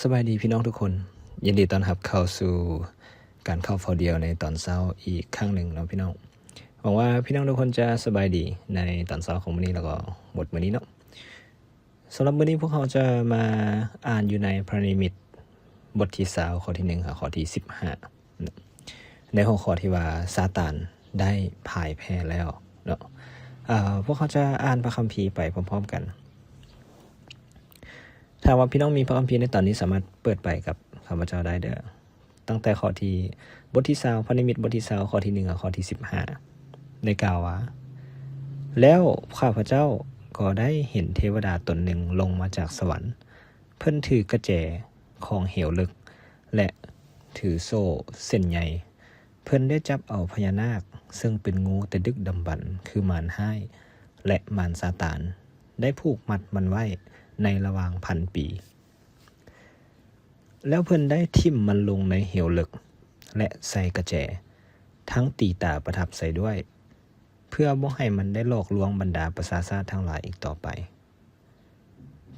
ສະບາຍດີພີ່ນ້ອງທຸກຄົນ, ຍິນດີຕ້ອນຮັບເຂົ້າສູ່ການເຂົ້າເຝົ້າດ່ຽວໃນຕອນເຊົ້າອີກຄັ້ງໜຶ່ງເນາະພີ່ນ້ອງ. ຫວັງວ່າພີ່ນ້ອງທຸກຄົນຈະສະບາຍດີໃນຕອນເຊົ້າຂອງມື້ນີ້ ແລ້ວກໍໝົດມື້ນີ້ເນາະ. ສຳລັບມື້ນີ້ພວກເຮົາຈະມາອ່ານຢູ່ໃນພະນິມິດ ບົດທີຊາວ ຂໍ້ທີໜຶ່ງຫາຂໍ້ທີສິບຫ້າ ໃນຫົວຂໍ້ທີ່ວ່າ ຊາຕານໄດ້ພ່າຍແພ້ແລ້ວເນາະ. ເອີ ພວກເຮົາຈະອ່ານພະຄຳພີໄປພ້ອມໆກັນ. ຖ້າວ່າພີ່ນ້ອງມີພະຄຳພີໃນຕອນນີ້ ສາມາດເປີດໄປກັບຂ້າພະເຈົ້າໄດ້ເດີ້. ຕັ້ງແຕ່ຂໍ້ທີ່ ບົດທີຊາວ ພະນິມິດບົດທີຊາວ ຂໍ້ທີໜຶ່ງຫາຂໍ້ທີສິບຫ້າ ໄດ້ກ່າວວ່າ, ແລ້ວຂ້າພະເຈົ້າກໍໄດ້ເຫັນເທວະດາຕົນໜຶ່ງລົງມາຈາກສະຫວັນ. ເພິ່ນຖືກະແຈຂອງເຫວເລິກ ແລະ ຖືໂສ້ເສັ້ນໃຍ. ເພິ່ນໄດ້ຈັບເອົາພະຍານາກ ເຊິ່ງເປັນງູແຕ່ດຶກດຳບັນ ຄືມານຮ້າຍ ແລະ ມານຊາຕານ, ໄດ້ຜູກມັດມັນໄວ້ໃນລະຫວ່າງພັນປີ. ແລ້ວເພິ່ນໄດ້ຖິ້ມມັນລົງໃນເຫວເລິກ ແລະ ໃສ່ກະແຈ, ທັງຕີຕາປະທັບໃສ່ດ້ວຍ, ເພື່ອບໍ່ໃຫ້ມັນໄດ້ຫຼອກລວງບັນດາປະຊາຊາດທັງຫຼາຍອີກຕໍ່ໄປ,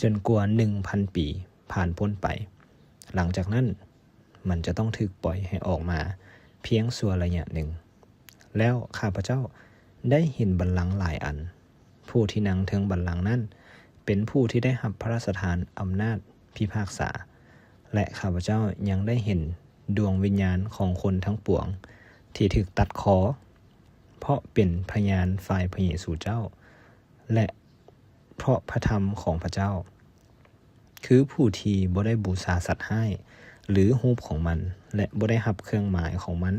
ຈົນກວ່າໜຶ່ງພັນປີຜ່ານພົ້ນໄປ. ຫຼັງຈາກນັ້ນ, ມັນຈະຕ້ອງຖືກປ່ອຍໃຫ້ອອກມາພຽງຊົ່ວໄລຍະໜຶ່ງ. ແລ້ວຂ້າພະເຈົ້າໄດ້ເຫັນບັນລັງຫຼາຍອັນ. ຜູ້ທີ່ນັ່ງເທິງບັນລັງນັ້ນ ເປັນຜູ້ທີ່ໄດ້ຮັບພະລາຊະທານອຳນາດພິພາກສາ, ແລະ ຂ້າພະເຈົ້າຍັງໄດ້ເຫັນດວງວິນຍານຂອງຄົນທັງປວງທີ່ຖືກຕັດຄໍ ເພາະເປັນພະຍານຝ່າຍພະເຢຊູເຈົ້າ ແລະ ເພາະພະທຳຂອງພະເຈົ້າ, ຄືຜູ້ທີ່ບໍ່ໄດ້ບູຊາສັດຮ້າຍ ຫຼື ຮູບຂອງມັນ ແລະ ບໍ່ໄດ້ຮັບເຄື່ອງໝາຍຂອງມັນ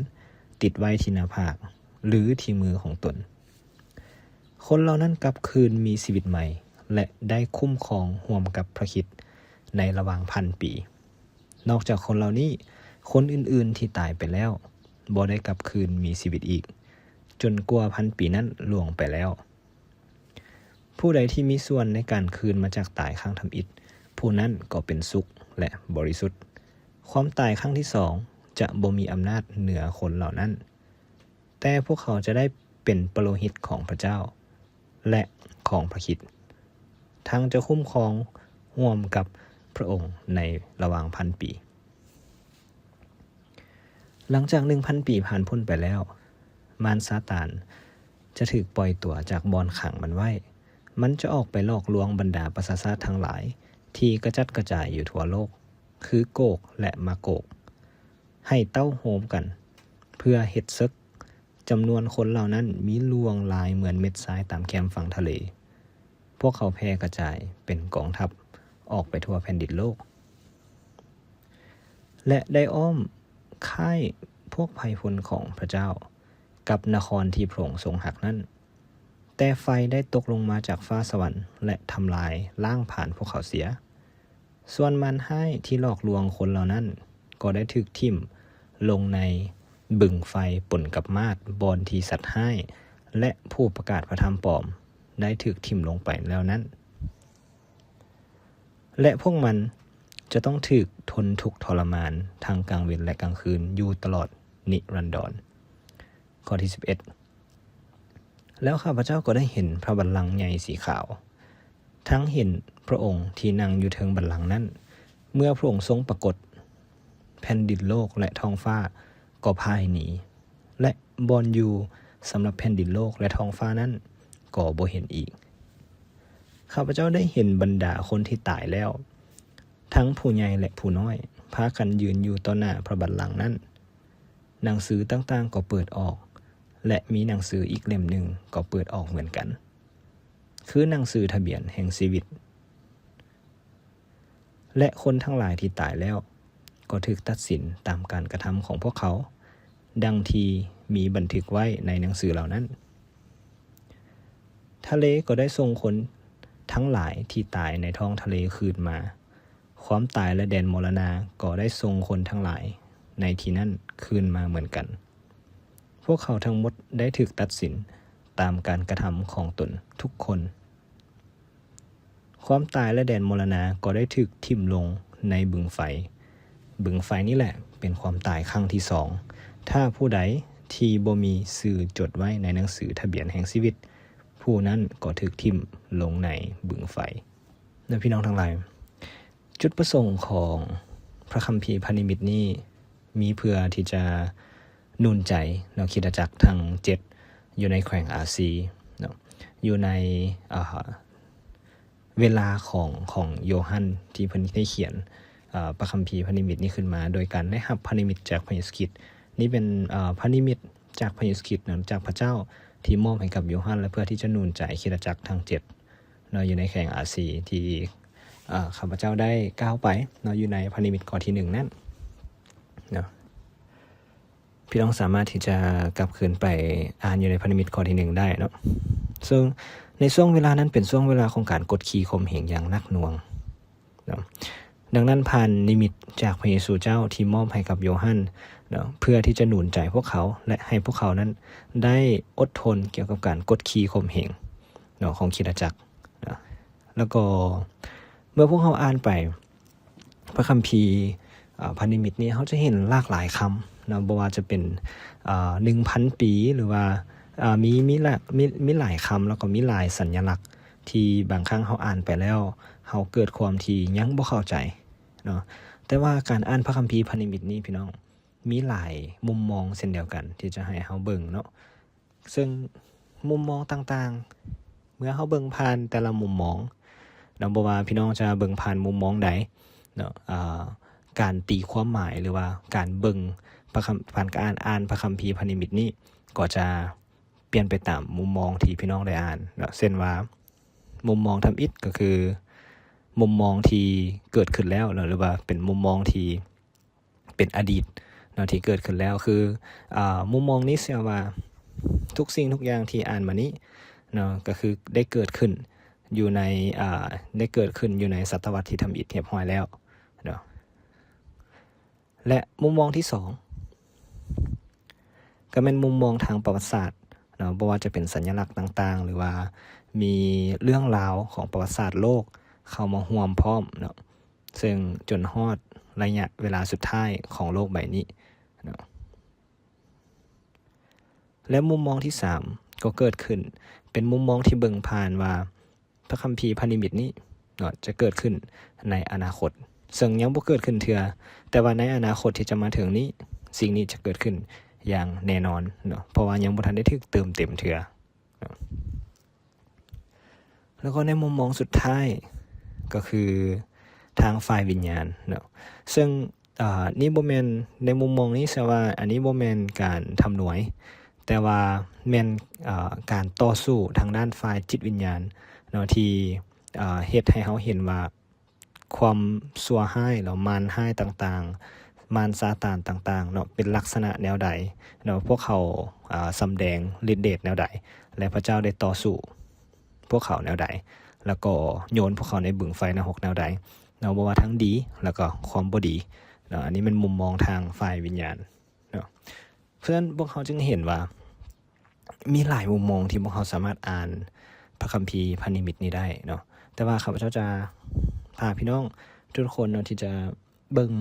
ຕິດໄວ້ທີ່ໜ້າຜາກ ຫຼື ທີ່ມືຂອງຕົນ. ຄົນເຫຼົ່ານັ້ນກັບຄືນມີຊີວິດໃໝ່ ແລະ ໄດ້ຄຸ້ມຄອງຮ່ວມກັບພະຄຣິດໃນລະຫວ່າງພັນປີ. ນອກຈາກຄົນເຫຼົ່ານີ້, ຄົນອື່ນໆທີ່ຕາຍໄປແລ້ວ ບໍ່ໄດ້ກັບຄືນມີຊີວິດອີກ, ຈົນກວ່າພັນປີນັ້ນລ່ວງໄປແລ້ວ. ຜູ້ໃດທີ່ມີສ່ວນໃນການຄືນມາຈາກຕາຍຄັ້ງທຳອິດ, ຜູ້ນັ້ນກໍເປັນສຸກ ແລະ ບໍລິສຸດ. ຄວາມຕາຍຄັ້ງທີສອງຈະບໍ່ມີອຳນາດເໜືອຄົນເຫຼົ່ານັ້ນ, ແຕ່ພວກເຂົາຈະໄດ້ເປັນປະໂລຫິດຂອງພະເຈົ້າ ແລະ ຂອງພະຄຣິດ, ທັງຈະຄຸ້ມຄອງຮ່ວມກັບພະອົງໃນລະຫວ່າງພັນປີ. ຫຼັງຈາກໜຶ່ງພັນປີຜ່ານພົ້ນໄປແລ້ວ, ມານຊາຕານຈະຖືກປ່ອຍຕົວຈາກບ່ອນຂັງມັນໄວ້. ມັນຈະອອກໄປຫຼອກລວງບັນດາປະຊາຊາດທັງຫຼາຍທີ່ກະຈັດກະຈາຍຢູ່ທົ່ວໂລກ, ຄືໂກກ ແລະ ມາໂກກ, ໃຫ້ເຕົ້າໂຮມກັນເພື່ອເຮັດເສິກ. ຈຳນວນຄົນເຫຼົ່ານັ້ນມີຫຼວງຫຼາຍເໝືອນເມັດຊາຍຕາມແຄມຝັ່ງທະເລ. ພວກເຂົາແຜ່ກະຈາຍເປັນກອງທັບອອກໄປທົ່ວແຜ່ນດິນໂລກ ແລະ ໄດ້ອ້ອມຄ້າຍພວກໄພພົນຂອງພະເຈົ້າກັບນະຄອນທີ່ພະອົງຊົງຮັກນັ້ນ. ແຕ່ໄຟໄດ້ຕົກລົງມາຈາກຟ້າສະຫວັນ ແລະ ທຳລາຍລ້າງຜານພວກເຂົາເສຍ. ສ່ວນມານຮ້າຍທີ່ຫຼອກລວງຄົນເຫຼົ່ານັ້ນ ກໍໄດ້ຖືກຖິ້ມລົງໃນບຶງໄຟປົນກັບມາດ ບ່ອນທີ່ສັດຮ້າຍ ແລະ ຜູ້ປະກາດພະທຳປອມໄດ້ຖືກຖິ້ມລົງໄປແລ້ວນັ້ນ. ແລະ ພວກມັນຈະຕ້ອງຖືກທົນທຸກທໍລະມານທັງກາງເວັນ ແລະ ກາງຄືນຢູ່ຕະຫຼອດນິລັນດອນ. ຂໍ້ທີສິບເອັດ ແລ້ວຂ້າພະເຈົ້າກໍໄດ້ເຫັນພະບັນລັງໃຫຍ່ສີຂາວ, ທັງເຫັນພະອົງທີ່ນັ່ງຢູ່ເທິງບັນລັງນັ້ນ. ເມື່ອພະອົງຊົງປາກົດ, ແຜ່ນດິນໂລກ ແລະ ທ້ອງຟ້າກໍພາຍໜີ, ແລະ ບ່ອນຢູ່ສຳລັບແຜ່ນດິນໂລກ ແລະ ທ້ອງຟ້ານັ້ນກໍບໍ່ເຫັນອີກ. ຂ້າພະເຈົ້າໄດ້ເຫັນບັນດາຄົນທີ່ຕາຍແລ້ວ, ທັງຜູ້ໃຫຍ່ ແລະ ຜູ້ນ້ອຍ, ພາກັນຢືນຢູ່ຕໍ່ໜ້າພະບັນລັງນັ້ນ. ໜັງສືຕ່າງໆກໍເປີດອອກ, ແລະ ມີໜັງສືອີກເຫຼັ້ມໜຶ່ງກໍເປີດອອກເໝືອນກັນ, ຄືໜັງສືທະບຽນແຫ່ງຊີວິດ. ແລະ ຄົນທັງຫຼາຍທີ່ຕາຍແລ້ວກໍຖືກຕັດສິນຕາມການກະທຳຂອງພວກເຂົາ, ດັ່ງທີ່ມີບັນທຶກໄວ້ໃນໜັງສືເຫຼົ່ານັ້ນ. ທະເລກໍໄດ້ສົ່ງຄົນທັງຫຼາຍທີ່ຕາຍໃນທ້ອງທະເລຄືນມາ. ຄວາມຕາຍ ແລະ ແດນມໍລະນາກໍໄດ້ສົ່ງຄົນທັງຫຼາຍໃນທີ່ນັ້ນຄືນມາເໝືອນກັນ. ພວກເຂົາທັງໝົດໄດ້ຖືກຕັດສິນຕາມການກະທຳຂອງຕົນທຸກຄົນ. ຄວາມຕາຍ ແລະ ແດນມໍລະນາກໍໄດ້ຖືກຖິ້ມລົງໃນບຶງໄຟ. ບຶງໄຟນີ້ແຫຼະເປັນຄວາມຕາຍຄັ້ງທີສອງ. ຖ້າຜູ້ໃດທີ່ບໍ່ມີຊື່ຈົດໄວ້ໃນໜັງສືທະບຽນແຫ່ງຊີວິດ, ຜູ້ນັ້ນກໍຖືກຖິ້ມລົງໃນບຶງໄຟ. ແລະ ພີ່ນ້ອງທັງຫຼາຍ, ຈຸດປະສົງຂອງ ພະຄຳພີພະນິມິດນີ້ມີເພື່ອທີ່ຈະໜູນໃຈເນາະ ຄຣິສຕະຈັກທັງເຈັດຢູ່ໃນແຂວງອາຊີເນາະ ຢູ່ໃນ ອ່າ ເວລາຂອງ ຂອງໂຢຮັນ ທີ່ເພິ່ນໄດ້ຂຽນ ເອີ ພະຄຳພີພະນິມິດນີ້ຂຶ້ນມາ ໂດຍການໄດ້ຮັບພະນິມິດຈາກພະເຢຊູຄຣິດ. ນີ້ເປັນ ເອີ ພະນິມິດຈາກພະເຢຊູຄຣິດເນາະ ຈາກພະເຈົ້າທີ່ມອບໃຫ້ກັບໂຢຮັນ ແລະ ເພື່ອທີ່ຈະໜູນໃຈຄຣິສຕະຈັກທັງເຈັດເນາະ ຢູ່ໃນແຂວງອາຊີ ທີ່ ເອີ ຂ້າພະເຈົ້າໄດ້ກ່າວໄປເນາະ ຢູ່ໃນພະນິມິດຂໍ້ທີໜຶ່ງນັ້ນເນາະ. ພີ່ນ້ອງສາມາດທີ່ຈະກັບຄືນໄປອ່ານຢູ່ໃນພະນິມິດຂໍ້ທີໜຶ່ງໄດ້ເນາະ. ເຊິ່ງໃນຊ່ວງເວລານັ້ນເປັນຊ່ວງເວລາຂອງການກົດຂີ່ຂົ່ມເຫງຢ່າງໜັກໜ່ວງເນາະ. ດັ່ງນັ້ນ ຜ່ານນິມິດຈາກພະເຢຊູເຈົ້າທີ່ມອບໃຫ້ກັບໂຢຮັນເນາະ ເພື່ອທີ່ຈະໜູນໃຈພວກເຂົາ ແລະ ໃຫ້ພວກເຂົານັ້ນໄດ້ອົດທົນກ່ຽວກັບການກົດຂີ່ຂົ່ມເຫງເນາະ ຂອງຄຣິສຕະຈັກເນາະ. ແລ້ວກໍເມື່ອພວກເຮົາອ່ານໄປ ພະຄຳພີເອີ ພະນິມິດນີ້ ເຮົາຈະເຫັນຫຼາກຫຼາຍຄຳເນາະ ບໍ່ວ່າຈະເປັນ ເອີ ໜຶ່ງພັນປີ ຫຼືວ່າ ເອີ ມີ ມີຫຼາຍ ມີ ມີຫຼາຍຄຳ ແລ້ວກໍມີຫຼາຍສັນຍະລັກທີ່ບາງຄັ້ງເຮົາອ່ານໄປແລ້ວ ເຮົາເກີດຄວາມທີ່ຍັງບໍ່ເຂົ້າໃຈເນາະ. ແຕ່ວ່າການອ່ານພະຄຳພີພະນິມິດນີ້ ພີ່ນ້ອງ ມີຫຼາຍມຸມມອງເຊັ່ນດຽວກັນທີ່ຈະໃຫ້ເຮົາເບິ່ງເນາະ. ເຊິ່ງມຸມມອງຕ່າງໆ ເມື່ອເຮົາເບິ່ງຜ່ານແຕ່ລະມຸມມອງເນາະ ບໍ່ວ່າພີ່ນ້ອງຈະເບິ່ງຜ່ານມຸມມອງໃດເນາະ ອາ ການຕີຄວາມໝາຍ ຫຼືວ່າການເບິ່ງພະຄຳ ຜ່ານການອ່ານພະຄຳພີພະນິມິດນີ້ ກໍຈະປ່ຽນໄປຕາມມຸມມອງທີ່ພີ່ນ້ອງໄດ້ອ່ານເນາະ. ເຊັ່ນວ່າ ມຸມມອງທຳອິດ ກໍຄືມຸມມອງທີ່ເກີດຂຶ້ນແລ້ວເນາະ ຫຼືວ່າເປັນມຸມມອງທີ່ ເປັນອະດີດເນາະ ທີ່ເກີດຂຶ້ນແລ້ວ ຄື ອາ ມຸມມອງນີ້ເຊື່ອວ່າທຸກສິ່ງທຸກຢ່າງທີ່ອ່ານມານີ້ເນາະ ກໍຄືໄດ້ເກີດຂຶ້ນຢູ່ໃນ ອາ ໄດ້ເກີດຂຶ້ນຢູ່ໃນສະຕະວັດທີ່ທຳອິດຮຽບຮ້ອຍແລ້ວເນາະ. ແລະ ມຸມມອງທີສອງ ກໍແມ່ນມຸມມອງທາງປະຫວັດສາດເນາະ ບໍ່ວ່າຈະເປັນສັນຍະລັກຕ່າງໆ ຫຼືວ່າມີເລື່ອງລາວຂອງປະຫວັດສາດໂລກເຂົ້າມາຮ່ວມພ້ອມເນາະ ເຊິ່ງຈົນຮອດໄລຍະເວລາສຸດທ້າຍຂອງໂລກໃບນີ້ເນາະ. ແລະ ມຸມມອງທີສາມກໍເກີດຂຶ້ນ ເປັນມຸມມອງທີ່ເບິ່ງຜ່ານວ່າພະຄຳພີພະນິມິດນີ້ເນາະ ຈະເກີດຂຶ້ນໃນອະນາຄົດ ເຊິ່ງຍັງບໍ່ເກີດຂຶ້ນເທື່ອ ແຕ່ວ່າໃນອະນາຄົດທີ່ຈະມາເຖິງນີ້ ສິ່ງນີ້ຈະເກີດຂຶ້ນຢ່າງແນ່ນອນເນາະ ເພາະວ່າຍັງບໍ່ທັນໄດ້ຖືກເຕີມເຕັມເທື່ອເນາະ. ແລ້ວກໍໃນມຸມມອງສຸດທ້າຍ ກໍຄືທາງຝ່າຍວິນຍານເນາະ ເຊິ່ງ ອາ ນີ້ບໍ່ແມ່ນ ໃນມຸມມອງນີ້ ເຊື່ອວ່າອັນນີ້ບໍ່ແມ່ນການທຳນວຍ ແຕ່ວ່າແມ່ນ ອາ ການຕໍ່ສູ້ທາງດ້ານຝ່າຍຈິດວິນຍານເນາະ ທີ່ ອາ ເຮັດໃຫ້ເຮົາເຫັນວ່າ ຄວາມຊົ່ວຮ້າຍ ແລ້ວມານຮ້າຍຕ່າງໆ ມານຊາຕານຕ່າງໆເນາະ ເປັນລັກສະນະແນວໃດເນາະ ພວກເຂົາ ອາ ສຳແດງລິດເດດແນວໃດ ແລະ ພະເຈົ້າໄດ້ຕໍ່ສູ້ພວກເຂົາແນວໃດ ແລ້ວກໍໂຍນພວກເຂົາໃນບຶງໄຟນະຮົກແນວໃດເນາະ ບໍ່ວ່າທັງດີ ແລ້ວກໍຄວາມບໍ່ດີເນາະ. ອັນນີ້ແມ່ນມຸມມອງທາງຝ່າຍວິນຍານເນາະ. ເພາະສະນັ້ນພວກເຮົາຈຶ່ງເຫັນວ່າ ມີຫຼາຍມຸມມອງທີ່ພວກເຮົາສາມາດອ່ານພະຄຳພີພະນິມິດນີ້ໄດ້ເນາະ. ແຕ່ວ່າຂ້າພະເຈົ້າຈະພາພີ່ນ້ອງທຸກໆຄົນເນາະ ທີ່ຈະເບິ່ງ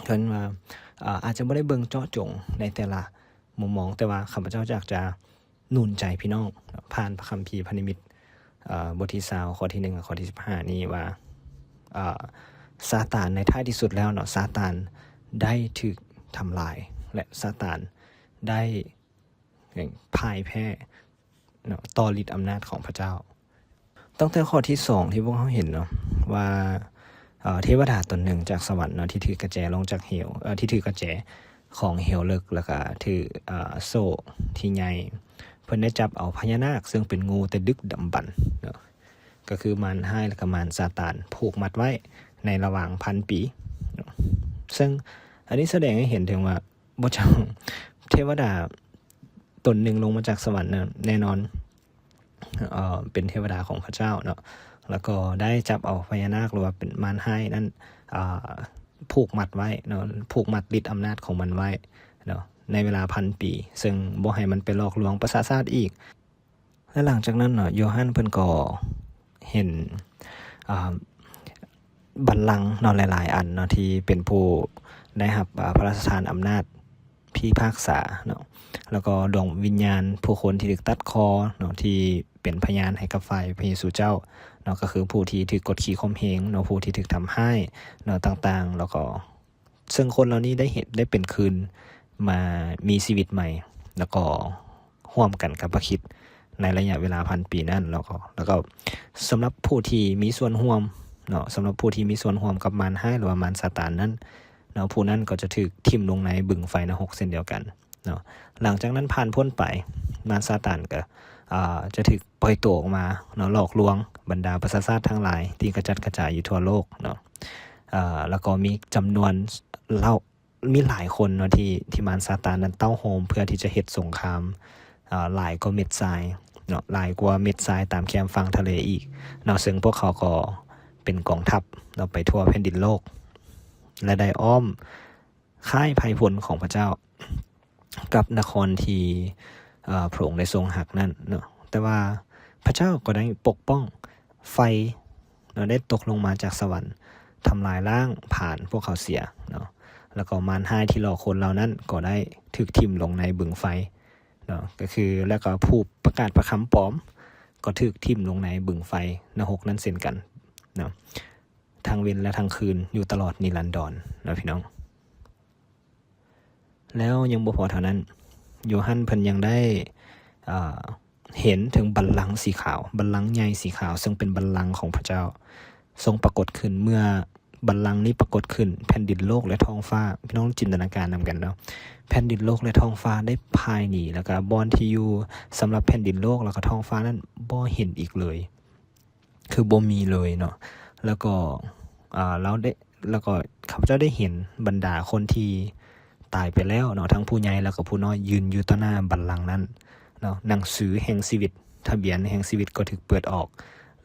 ເອີ້ນວ່າ ອາ ອາດຈະບໍ່ໄດ້ເບິ່ງເຈາະຈົງໃນແຕ່ລະມຸມມອງ, ແຕ່ວ່າຂ້າພະເຈົ້າຢາກຈະໜູນໃຈພີ່ນ້ອງເນາະ ຜ່ານພະຄຳພີພະນິມິດ ເອີ ບົດທີຊາວ ຂໍ້ທີໜຶ່ງ ແລະ ຂໍ້ທີສິບຫ້ານີ້ວ່າ ເອີ ຊາຕານໃນທ້າຍທີ່ສຸດແລ້ວເນາະ ຊາຕານໄດ້ຖືກທຳລາຍ ແລະ ຊາຕານໄດ້ ແຫ່ງ ພ່າຍແພ້ເນາະ ຕໍ່ລິດອຳນາດຂອງພະເຈົ້າ. ຕັ້ງແຕ່ຂໍ້ທີສອງທີ່ພວກເຮົາເຫັນເນາະ ວ່າ ເອີ ເທວະດາຕົນໜຶ່ງຈາກສະຫວັນເນາະ ທີ່ຖືກະແຈລົງຈາກເຫວ ເອີ ທີ່ຖືກະແຈຂອງເຫວເລິກ ແລ້ວກະຖື ເອີ ໂສ້ທີ່ໃຫຍ່ ເພິ່ນໄດ້ຈັບເອົາພະຍານາກ ເຊິ່ງເປັນງູແຕ່ດຶກດຳບັນເນາະ ກໍຄືມານຮ້າຍ ແລ້ວກະມານຊາຕານ ຜູກມັດໄວ້ໃນລະຫວ່າງພັນປີເນາະ. ເຊິ່ງອັນນີ້ສະແດງໃຫ້ເຫັນເຖິງວ່າ ບໍ່ເຈົ້າ ເທວະດາຕົນໜຶ່ງລົງມາຈາກສະຫວັນນະ ແນ່ນອນ ເອີ ເປັນເທວະດາຂອງພະເຈົ້າເນາະ ແລ້ວກໍໄດ້ຈັບເອົາພະຍານາກ ຫຼືວ່າເປັນມານຮ້າຍນັ້ນ ອາ ຜູກມັດໄວ້ເນາະ ຜູກມັດລິດອຳນາດຂອງມັນໄວ້ເນາະ ໃນເວລາພັນປີ ເຊິ່ງບໍ່ໃຫ້ມັນໄປຫຼອກລວງປະຊາຊາດອີກ. ແລະ ຫຼັງຈາກນັ້ນເນາະ ໂຢຮັນເພິ່ນກໍເຫັນ ອ່າ ບັນລັງເນາະ ຫຼາຍໆອັນເນາະ ທີ່ເປັນຜູ້ໄດ້ຮັບ ອ່າ ພະລາຊະທານອຳນາດພິພາກສາເນາະ ແລ້ວກໍດວງວິນຍານຜູ້ຄົນທີ່ຖືກຕັດຄໍເນາະ ທີ່ເປັນພະຍານໃຫ້ກັບຝ່າຍພະເຢຊູເຈົ້າ ເນາະ ກໍຄືຜູ້ທີ່ຖືກກົດຂີ່ຂົ່ມເຫງເນາະ ຜູ້ທີ່ຖືກທຳຮ້າຍເນາະ ຕ່າງໆ ແລ້ວກໍ ເຊິ່ງຄົນເຫຼົ່ານີ້ໄດ້ເຮັດ ໄດ້ເປັນຄືນມາມີຊີວິດໃໝ່ ແລ້ວກໍຮ່ວມກັນກັບພະຄຣິດໃນໄລຍະເວລາພັນປີນັ້ນ ແລ້ວກໍ ແລ້ວກໍສຳລັບຜູ້ທີ່ມີສ່ວນຮ່ວມເນາະ ສຳລັບຜູ້ທີ່ມີສ່ວນຮ່ວມກັບມານຮ້າຍ ຫຼືວ່າມານຊາຕານນັ້ນເນາະ ຜູ້ນັ້ນກໍຈະຖືກຖິ້ມລົງໃນບຶງໄຟນະຮົກເຊັ່ນດຽວກັນເນາະ. ຫຼັງຈາກນັ້ນຜ່ານພົ້ນໄປ ມານຊາຕານກໍ ອ່າ ຈະຖືກປ່ອຍຕົວອອກມາເນາະ ຫຼອກລວງບັນດາປະຊາຊາດທັງຫຼາຍທີ່ກະຈັດກະຈາຍຢູ່ທົ່ວໂລກເນາະ. ເອີ ແລ້ວກໍມີຈຳນວນເຫຼົ່າ ມີຫຼາຍຄົນເນາະ ທີ່ ທີ່ມານຊາຕານນັ້ນເຕົ້າໂຮມເພື່ອທີ່ຈະເຮັດສົງຄາມ ເອີ ຫຼາຍກວ່າເມັດຊາຍເນາະ ຫຼາຍກວ່າເມັດຊາຍຕາມແຄມຝັ່ງທະເລອີກເນາະ. ເຊິ່ງພວກເຂົາກໍເປັນກອງທັບເນາະ ໄປທົ່ວແຜ່ນດິນໂລກ ແລະ ໄດ້ອ້ອມຄ້າຍໄພພົນຂອງພະເຈົ້າ ກັບນະຄອນທີ່ ເອີ ພະອົງໄດ້ຊົງຮັກນັ້ນເນາະ. ແຕ່ວ່າພະເຈົ້າກໍໄດ້ປົກປ້ອງໄຟເນາະ ໄດ້ຕົກລົງມາຈາກສະຫວັນ ທຳລາຍລ້າງຜານພວກເຂົາເສຍເນາະ. ແລ້ວກໍມານຮ້າຍທີ່ຫຼອກຄົນເຫຼົ່ານັ້ນ ກໍໄດ້ຖືກຖິ້ມລົງໃນບຶງໄຟເນາະ ກໍຄື ແລ້ວກໍຜູ້ປະກາດພະຄຳປອມ ກໍຖືກຖິ້ມລົງໃນບຶງໄຟນະຮົກນັ້ນເຊັ່ນກັນເນາະ ທັງເວັນ ແລະ ທັງຄືນ ຢູ່ຕະຫຼອດນິລັນດອນເນາະ ພີ່ນ້ອງ. ແລ້ວຍັງບໍ່ພໍເທົ່ານັ້ນ ໂຢຮັນເພິ່ນຍັງໄດ້ ເອີ ເຫັນເຖິງບັນລັງສີຂາວ ບັນລັງໃຫຍ່ສີຂາວ ເຊິ່ງເປັນບັນລັງຂອງພະເຈົ້າ ຊົງປາກົດຂຶ້ນ. ເມື່ອບັນລັງນີ້ປາກົດຂຶ້ນ ແຜ່ນດິນໂລກ ແລະ ທ້ອງຟ້າ ພີ່ນ້ອງຈິນຕະນາການນຳກັນເນາະ ແຜ່ນດິນໂລກ ແລະ ທ້ອງຟ້າໄດ້ພາຍໜີ ແລ້ວກໍບ່ອນທີ່ຢູ່ສຳລັບແຜ່ນດິນໂລກ ແລ້ວກໍທ້ອງຟ້ານັ້ນບໍ່ເຫັນອີກເລີຍ ຄືບໍ່ມີເລີຍເນາະ. ແລ້ວກໍ ອ່າ ລາວໄດ້ ແລ້ວກໍຂ້າພະເຈົ້າໄດ້ເຫັນບັນດາຄົນທີ່ຕາຍໄປແລ້ວເນາະ ທັງຜູ້ໃຫຍ່ ແລ້ວກໍຜູ້ນ້ອຍ ຢືນຢູ່ຕໍ່ໜ້າບັນລັງນັ້ນເນາະ. ໜັງສືແຫ່ງຊີວິດ ທະບຽນແຫ່ງຊີວິດກໍຖືກເປີດອອກ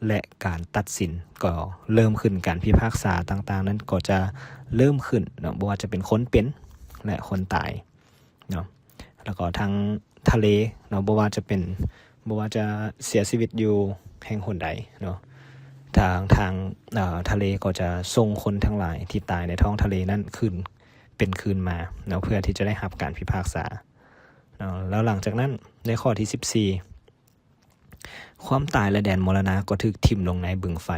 ແລະ ການຕັດສິນກໍເລີ່ມຂຶ້ນ ການພິພາກສາຕ່າງໆນັ້ນກໍຈະເລີ່ມຂຶ້ນເນາະ ບໍ່ວ່າຈະເປັນຄົນເປັນ ແລະ ຄົນຕາຍ ເນາະ. ແລ້ວກໍທາງທະເລເນາະ ບໍ່ວ່າຈະເປັນ ບໍ່ວ່າຈະເສຍຊີວິດຢູ່ແຫ່ງຫົນໃດເນາະ ທາງ ທາງ ເອີ ທະເລກໍຈະສົ່ງຄົນທັງຫຼາຍທີ່ຕາຍໃນທ້ອງທະເລນັ້ນຄືນ ເປັນຄືນມາເນາະ ເພື່ອທີ່ຈະໄດ້ຮັບການພິພາກສາເນາະ. ແລ້ວຫຼັງຈາກນັ້ນໃນຂໍ້ທີສິບສີ່ ຄວາມຕາຍ ແລະ ແດນມໍລະນະກໍຖືກຖິ້ມລົງໃນບຶງໄຟ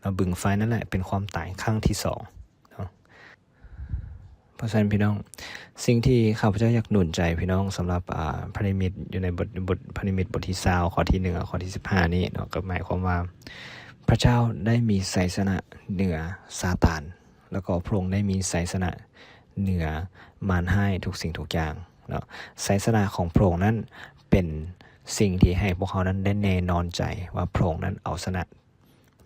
ແລ້ວບຶງໄຟນັ້ນແຫຼະເປັນຄວາມຕາຍຄັ້ງທີສອງເນາະ. ເພາະສະນັ້ນພີ່ນ້ອງ ສິ່ງທີ່ຂ້າພະເຈົ້າຢາກໜູນໃຈພີ່ນ້ອງສຳລັບ ອ່າ ພະນິມິດ ຢູ່ໃນບົດ ບົດພະນິມິດບົດທີຊາວ ຂໍ້ທີໜຶ່ງ ແລະ ຂໍ້ທີສິບຫ້ານີ້ເນາະ ກໍໝາຍຄວາມວ່າ ພະເຈົ້າໄດ້ມີໄຊຊະນະເໜືອຊາຕານ ແລ້ວກໍພະອົງໄດ້ມີໄຊຊະນະເໜືອມານຮ້າຍທຸກສິ່ງທຸກຢ່າງເນາະ. ໄຊຊະນະຂອງພະອົງນັ້ນເປັນສິ່ງທີ່ໃຫ້ພວກເຮົານັ້ນໄດ້ແນ່ນອນໃຈວ່າພະອົງນັ້ນເອົາຊະນະ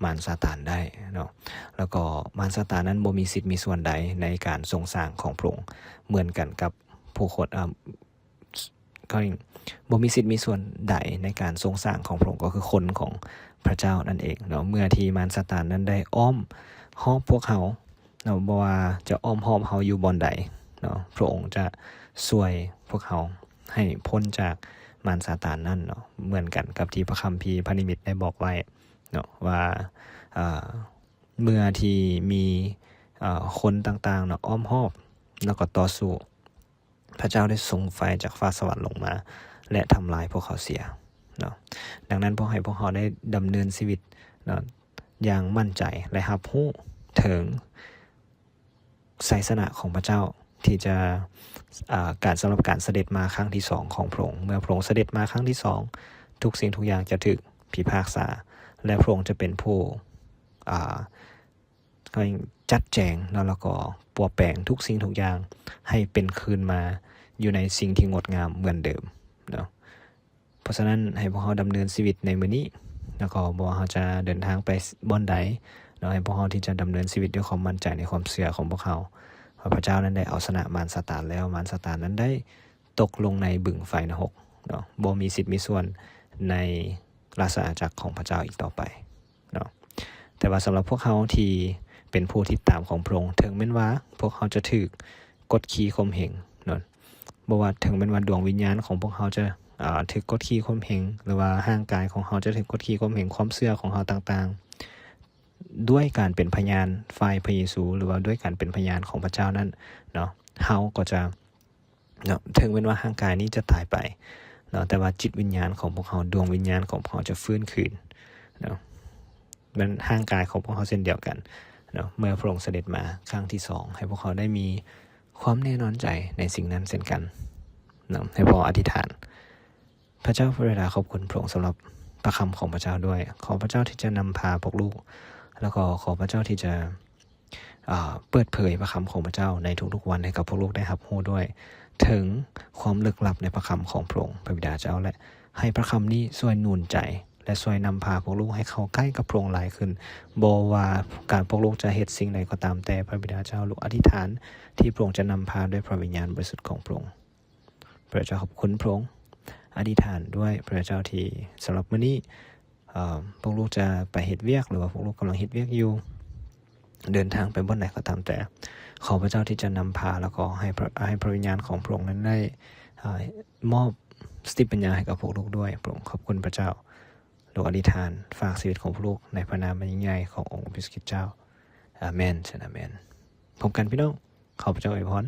ມານຊາຕານໄດ້ເນາະ ແລ້ວກໍມານຊາຕານນັ້ນບໍ່ມີສິດມີສ່ວນໃດໃນການຊົງສ້າງຂອງພະອົງ ເໝືອນກັນກັບຜູ້ຄົນ ເອີ ກໍບໍ່ມີສິດມີສ່ວນໃດໃນການຊົງສ້າງຂອງພະອົງ ກໍຄືຄົນຂອງພະເຈົ້ານັ້ນເອງເນາະ. ເມື່ອທີ່ມານຊາຕານນັ້ນໄດ້ອ້ອມຮອບພວກເຮົາເນາະ ບໍ່ວ່າຈະອ້ອມຮອບເຮົາຢູ່ບ່ອນໃດເນາະ ພະອົງຈະຊ່ວຍພວກເຮົາໃຫ້ພົ້ນຈາກມານຊາຕານນັ້ນເນາະ ເໝືອນກັນກັບທີ່ພະຄຳພີພະນິມິດໄດ້ບອກໄວ້ ເນາະ ວ່າ ເອີ ເມື່ອທີ່ມີ ເອີ ຄົນຕ່າງໆເນາະ ອ້ອມຮອບ ແລ້ວກໍຕໍ່ສູ້ ພະເຈົ້າໄດ້ສົ່ງໄຟຈາກຟ້າສະຫວັນລົງມາ ແລະ ທຳລາຍພວກເຂົາເສຍເນາະ. ດັ່ງນັ້ນ ຂໍໃຫ້ພວກເຮົາໄດ້ດຳເນີນຊີວິດເນາະ ຢ່າງໝັ້ນໃຈ ແລະ ຮັບຮູ້ເຖິງ ໄຊຊະນະຂອງພະເຈົ້າທີ່ຈະ ອ່າ ການ ສຳລັບການສະເດັດມາຄັ້ງທີສອງຂອງພະອົງ. ເມື່ອພະອົງສະເດັດມາຄັ້ງທີສອງ ທຸກສິ່ງທຸກຢ່າງຈະຖືກພິພາກສາ ແລະ ພະອົງຈະເປັນຜູ້ ອ່າ ຈັດແຈງເນາະ ແລ້ວກໍປົວແປງທຸກສິ່ງທຸກຢ່າງໃຫ້ເປັນຄືນມາຢູ່ໃນສິ່ງທີ່ງົດງາມເໝືອນເດີມເນາະ. ເພາະສະນັ້ນ ໃຫ້ພວກເຮົາດຳເນີນຊີວິດໃນມື້ນີ້ ແລ້ວກໍບໍ່ວ່າເຮົາຈະເດີນທາງໄປບ່ອນໃດເນາະ ໃຫ້ພວກເຮົາທີ່ຈະດຳເນີນຊີວິດດ້ວຍຄວາມໝັ້ນໃຈໃນຄວາມເຊື່ອຂອງພວກເຮົາ ວ່າພະເຈົ້ານັ້ນໄດ້ເອົາຊະນະມານຊາຕານແລ້ວ, ມານຊາຕານນັ້ນໄດ້ຕົກລົງໃນບຶງໄຟນະຮົກເນາະ, ບໍ່ມີສິດມີສ່ວນໃນລາຊະອານາຈັກຂອງພະເຈົ້າອີກຕໍ່ໄປເນາະ. ແຕ່ວ່າສຳລັບພວກເຮົາທີ່ເປັນຜູ້ຕິດຕາມຂອງພະອົງ, ເຖິງແມ່ນວ່າພວກເຮົາຈະຖືກກົດຂີ່ຂົ່ມເຫງເນາະ, ບໍ່ວ່າເຖິງແມ່ນວ່າດວງວິນຍານຂອງພວກເຮົາຈະ ອ່າ ຖືກກົດຂີ່ຂົ່ມເຫງ ຫຼືວ່າຮ່າງກາຍຂອງເຮົາຈະຖືກກົດຂີ່ຂົ່ມເຫງ, ຄວາມເຊື່ອຂອງເຮົາຕ່າງໆ ດ້ວຍການເປັນພະຍານຝ່າຍພະເຢຊູ ຫຼືວ່າດ້ວຍການເປັນພະຍານຂອງພະເຈົ້ານັ້ນເນາະ, ເຮົາກໍຈະເນາະ, ເຖິງແມ່ນວ່າຮ່າງກາຍນີ້ຈະຕາຍໄປເນາະ, ແຕ່ວ່າຈິດວິນຍານຂອງພວກເຮົາ, ດວງວິນຍານຂອງພວກເຮົາຈະຟື້ນຄືນເນາະ. ແມ່ນຮ່າງກາຍຂອງພວກເຮົາເຊັ່ນດຽວກັນເນາະ. ເມື່ອພະອົງສະເດັດມາຄັ້ງທີສອງ ໃຫ້ພວກເຮົາໄດ້ມີຄວາມແນ່ນອນໃຈໃນສິ່ງນັ້ນເຊັ່ນກັນເນາະ. ໃຫ້ພວກເຮົາອະທິຖານ, ພະເຈົ້າ ພະບິດາ ຂອບຄຸນພະອົງສຳລັບພະຄຳຂອງພະເຈົ້າດ້ວຍ. ຂໍພະເຈົ້າທີ່ຈະນຳພາພວກລູກ, ແລ້ວກໍຂໍພະເຈົ້າທີ່ຈະ ອາ ເປີດເຜີຍພະຄຳຂອງພະເຈົ້າໃນທຸກໆວັນໃຫ້ກັບພວກລູກໄດ້ຮັບຮູ້ດ້ວຍ ເຖິງຄວາມເລິກລັບໃນພະຄຳຂອງພະອົງ ພະບິດາເຈົ້າ, ແລະ ໃຫ້ພະຄຳນີ້ຊ່ວຍໜູນໃຈ ແລະ ຊ່ວຍນຳພາພວກລູກໃຫ້ເຂົ້າໃກ້ກັບພະອົງຫຼາຍຂຶ້ນ. ບໍ່ວ່າການພວກລູກຈະເຮັດສິ່ງໃດກໍຕາມແຕ່, ພະບິດາເຈົ້າ, ລູກອະທິຖານທີ່ພະອົງຈະນຳພາດ້ວຍພະວິນຍານບໍລິສຸດຂອງພະອົງ. ພະເຈົ້າ ຂອບຄຸນພະອົງ. ອະທິຖານດ້ວຍພະເຈົ້າທີ່ສຳລັບມື້ນີ້ ເອີ ພວກລູກຈະໄປເຮັດວຽກ ຫຼືວ່າພວກລູກກຳລັງເຮັດວຽກຢູ່ ເດີນທາງໄປບ່ອນໃດກໍຕາມແຕ່, ຂໍພະເຈົ້າທີ່ຈະນຳພາ ແລ້ວກໍໃຫ້ພະ ໃຫ້ພະວິນຍານຂອງພະອົງນັ້ນໄດ້ ເອີ ມອບສະຕິປັນຍາໃຫ້ກັບພວກລູກດ້ວຍ. ພະອົງ ຂອບຄຸນພະເຈົ້າ. ລູກອະທິຖານຝາກຊີວິດຂອງພວກລູກໃນພະນາມອັນຍິ່ງໃຫຍ່ຂອງອົງພະເຢຊູຄຣິດເຈົ້າ. ອາເມນ ເຊີນ ອາເມນ. ພົບກັນພີ່ນ້ອງ. ຂໍພະເຈົ້າອວຍພອນ.